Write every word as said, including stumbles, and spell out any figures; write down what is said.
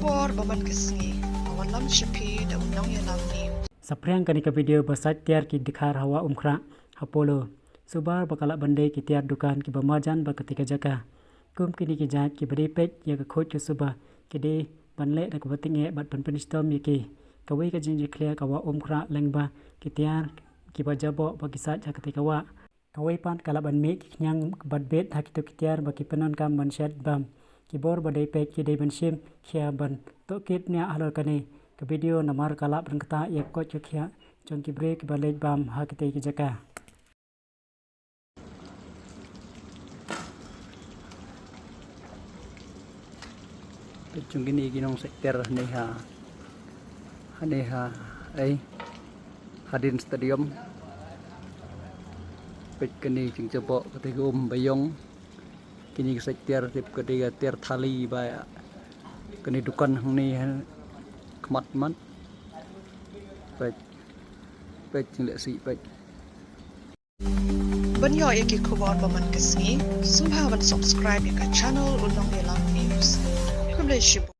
Por ba man ka sngi, ba wallam sha phi da u nongïalam news. Saphriang kane ka video ba sait tiar ki dkhar ha Wah Umkhrah ha Polo. Suba ba ka lah ban dei ki tiar dukan kiba marjan bad kata ka jaka. Kum kine ki jait kiba dei peit ïa ka khuid ka suba ki dei ban leh da kaba tyngeh bad ban pynshitom ïa ki. Kawei ka jingjakhlia ka Wah Umkhrah lyngba ki tiar kiba jaboh ba ki sait ha kata ka wah. Kawei pat ka lah ban mih ki khñiang bad bit ha kito ki tiar ba ki pyndonkam ban shet bam. Ki bor ba dei peit ki dei ban shim khia ban tohkit bniah halor kane ka video namar ka lah ban ktah ïa ka koit ka khiah jong ki briew kiba leit bam ha kitei ki jaka. Peit jong kine ki nongsait tiar hangne ha, hangne ha, ei, hadien stadium. Peit kane jingjaboh kata ka um ba ïong. Kine ki sait tiar tip kata ka tiar thali ba ïa kane dukan hangne ha khmat mat. Peit, peit jingleh sih peit. Ban ïoh ïa ki khubor ba man ka sngi, sngewbha ban subscribe ïa ka channel U Nongïalam News. Khublei shibun.